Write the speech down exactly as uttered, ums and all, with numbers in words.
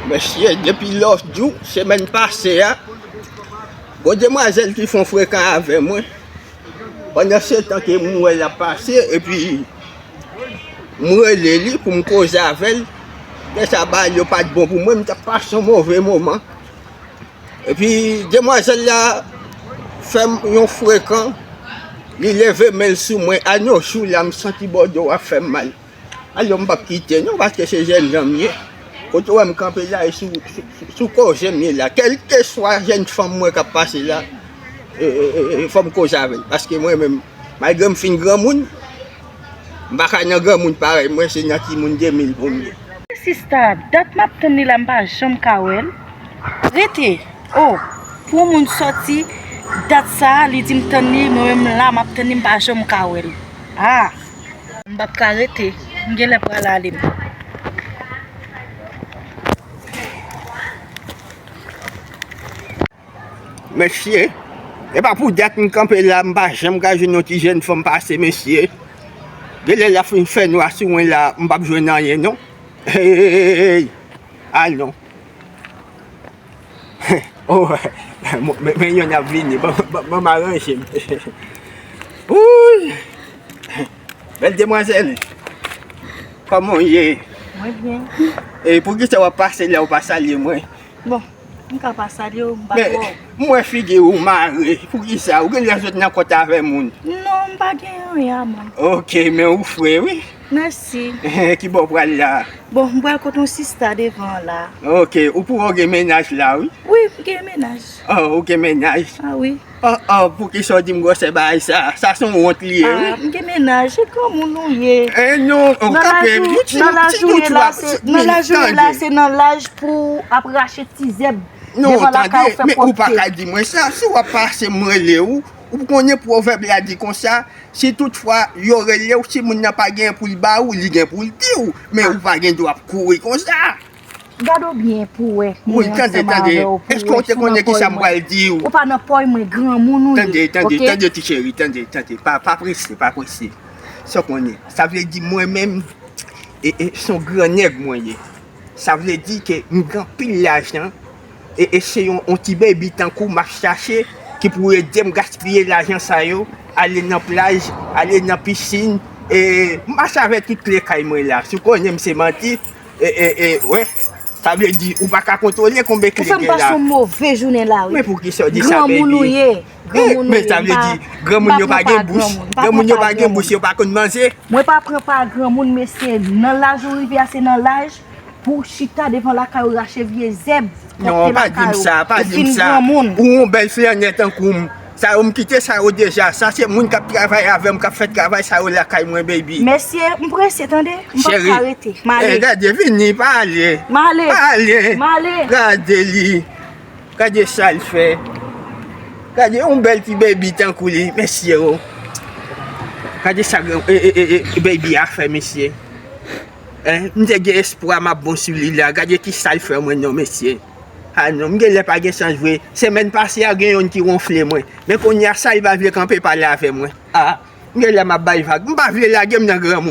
Mesye, depi lòt jou, semèn pase a, gon demwazèl ki fè yon frekan avè mwen. Pandan se tan ke m wè l ap pase, epi m rele li pou m koze avè l. Lè sa bagay yo pa t bon pou mwen, m t ap pase yon move moman. Epi demwazèl la fè m yon frekan, li leve men l sou mwen. A yon jou la, m santi bòdo a fè m mal. Alò, m p ap kite non, paske se jènjan m ye. Kote w wè m kanpe la, e sou, sou, sou, sou koze m ye la. Kèlkeswa jèn fanm mwen k ap pase la, e, e, e, e, fò m koze avè l. Paske mwen menm, malgre m fin granmoun, m pa ka nan granmoun parèy mwen, se nan timoun de mil pou m ye. Sista, dat m ap tann li la, m pa janm ka wè l. Rete. Oh, pou yon moun sòti, dat sa, li di m tann li, mwen menm la, m ap tann li, m pa janm ka wè l. Ah! M p ap ka rete. M genlè pral ale m. Mesye, e pa pou dat m kanpe la, m pa janm ka jwenn yon ti jèn fanm pase, mesye. Genlè l ap fin fè nwa sou mwen la, m p ap jwenn anyen non. Hey, hey, hey, hey. Alon. Oh, men, men, men yonn ap vini. Ban, ban, ban m aranje m. Ooh. Bèl demwazèl. Kòman w ye? Mwen byen. E poukisa w ap pase la, ou pa salye mwen? Bon, m ka pa salye w, m pa twò. Men, m wè figi w mare. Poukisa? Ou genlè sot nan kont avè moun? Non, m pa gen anyen a moun. Ok, men ou fre, wi. Mèsi. Ki bò w pral la? Bon, m pral kote yon sista devan an la. Ok, ou pou wè w gen mennaj la, wi. Wi, m gen mennaj. Oh, ou gen mennaj? Ah wi. Oh, oh, poukisa w di m gwosè bagay sa? Sa se yon wont li ye, wi. Ah, m gen mennaj, se granmoun ou ye. Eh non, oh, kanpe, yon ti, ti dout ou ap, nan laj ou ye la, se nan laj pou ap rache ti zèb devan lakay ou, fè pwòpte. Non, tande, men ou pa ka di mwen sa. Si w ap pase, m rele w, ou konnen pwovèb la di konsa, si toutfwa yo rele w, si moun nan pa gen pou l ba ou, li gen pou l di w, men ou pa gen dwa ap kouri konsa. Gade w byen pou w wè. Wi, tande, tande. Èske w te konnen ki sa m pral di w? Ou pa nan pòy mwen, granmoun ou ye. Tande, tande, tande, ti cheri, tande, tande. Pa, pa prese, pa prese. Sa w konnen. Sa vle di mwen menm, e, e, se yon gran nèg mwen ye. Sa vle di ke m gen anpil lajan. E, e se yon, yon ti baby tankou w m ap chache ki pou ede m gaspiye lajan sa yo, ale nan plaj, ale nan pisin. E m mache avè tout kle kay mwen la. Si w konnen m se manti, E, e, e, wè. Sa vle di, ou pa ka kontwole konbyen kle gen la. Ou fè m pase yon move jounen la, wi. Men poukisa w di sa, baby? Granmoun ou ye. Granmoun ou ye. Men sa vle di, granmoun yo pa gen bouch. Granmoun yo pa gen bouch, yo pa konn manje. Mwen pa pran pa granmoun, mesye. Nan laj ou rive a, se nan laj pou w chita devan lakay ou rache vye zèb. Non, pa di m sa, pa di m sa. Ou yon bèl flannè tankou m. Sa yo, m kite sa yo deja. Sa se moun k ap travay avè m, k ap fè travay sa yo lakay mwen, baby. Mesye, m prese, tande. M p ap ka rete. M ale. Eh, gade, vini, pa ale. M ale. Pa ale. M ale. Gade li. Gade sa l fè. Gade yon bèl ti baby tankou li, mesye o. Gade sa gran, e, e, e, e, baby a fè, mesye. Hein? M te gen espwa m ap bon sou li la. Gade ki sa l fè mwen non, mesye. Ah non, m genlè pa gen chans vre. Semèn pase a, gen yonn ki wonfle mwen. Men kounye a, sa li pa vle kanpe pale avè mwen. Ah, m genlè m ap bay vag. M pa vle lage m nan granmoun.